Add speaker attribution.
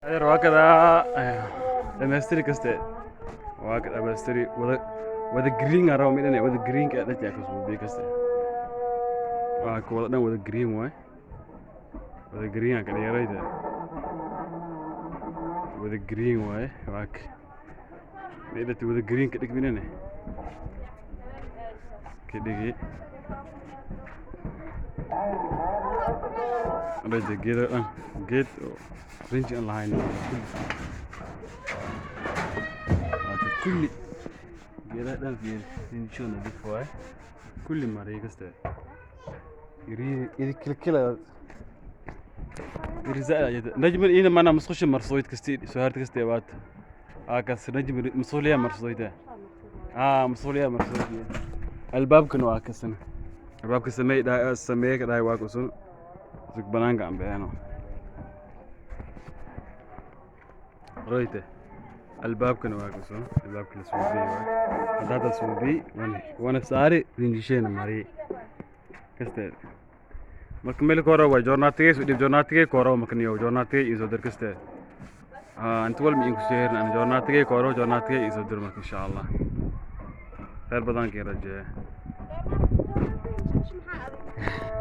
Speaker 1: Adeer, waa kadaa dhamaystiri kaste, waa ka dhamaystiri wada wada green aan rabo midhane, wada green ka dhaja ka suubiye kaste. Waa ka wada dhan wada green waay, wada green aan ka dhigay, wada green waay. Waa ka midhati wada green ka dhig midhane, ka dhigi dhaja geedo dhan, geed oo rinji aan lahayn kulli. Waa ka kulli geedaha dhan fiir, rinjiyo nadiif waay, kulli mariyay kaste. Iri kilkila iri zaid ajata najmi ina mana musqusha marsoyd kasti soo harta kaste waat. Aa kas najmi musquliya marsoyd, aa musquliya marsoyd. Albaabkan waa kasan, albaabka sameey dhahay, sameey ka dhahay, waa kusun sug banaanka aan beeno royte. Albaabkana waa kusun, albaabka la suubiyey waay. Hadda hadda suubiyey wana saari rinjisheena mariyey kaste. Marka meel ka hore waa joornaatigay soo dhib, joornaatigay ka hore makaniyo joornaatigay isoo dir kaste. Haa, inta walba in ku soo heerna ana joornaatigay ka hore, joornaatigay isoo dir. Marka insha Allah khayr badan kii rajeeya.
Speaker 2: Maxaa adag?